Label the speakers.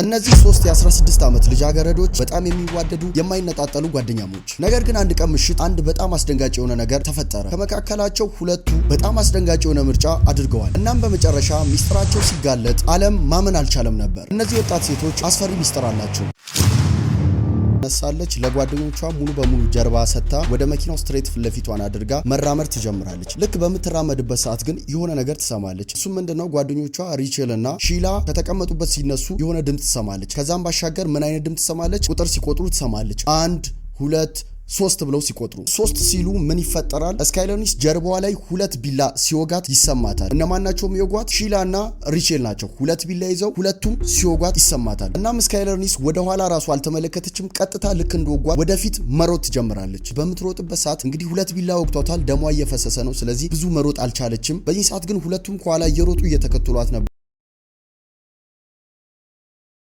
Speaker 1: እነዚህ ሶስት የ16 ዓመት ልጃገረዶች በጣም የሚዋደዱ፣ የማይነጣጠሉ ጓደኛሞች። ነገር ግን አንድ ቀን ምሽት አንድ በጣም አስደንጋጭ የሆነ ነገር ተፈጠረ። ከመካከላቸው ሁለቱ በጣም አስደንጋጭ የሆነ ምርጫ አድርገዋል። እናም በመጨረሻ ሚስጥራቸው ሲጋለጥ ዓለም ማመን አልቻለም ነበር። እነዚህ ወጣት ሴቶች አስፈሪ ሚስጥር አላቸው። ነሳለች። ለጓደኞቿ ሙሉ በሙሉ ጀርባ ሰጥታ ወደ መኪናው straight ፊት ለፊቷን አድርጋ መራመድ ትጀምራለች። ልክ በምትራመድበት ሰዓት ግን የሆነ ነገር ትሰማለች። እሱም ምንድነው? ጓደኞቿ ሪቼል እና ሺላ ከተቀመጡበት ሲነሱ የሆነ ድምፅ ትሰማለች። ከዛም ባሻገር ምን አይነት ድምፅ ትሰማለች? ቁጥር ሲቆጥሩ ትሰማለች። አንድ፣ ሁለት፣ ሶስት ብለው ሲቆጥሩ፣ ሶስት ሲሉ ምን ይፈጠራል? ስካይለርኒስ ጀርባዋ ላይ ሁለት ቢላ ሲወጋት ይሰማታል። እነማን ናቸው የሚወጓት? ሺላ እና ሪቼል ናቸው። ሁለት ቢላ ይዘው ሁለቱም ሲወጓት ይሰማታል። እናም ስካይለርኒስ ወደኋላ ራሱ አልተመለከተችም። ቀጥታ ልክ እንደወጓት ወደፊት መሮጥ ትጀምራለች። በምትሮጥበት ሰዓት እንግዲህ ሁለት ቢላ ወግቷታል። ደሟ እየፈሰሰ ነው። ስለዚህ ብዙ መሮጥ አልቻለችም። በዚህ ሰዓት ግን ሁለቱም ከኋላ እየሮጡ እየተከተሏት ነበር።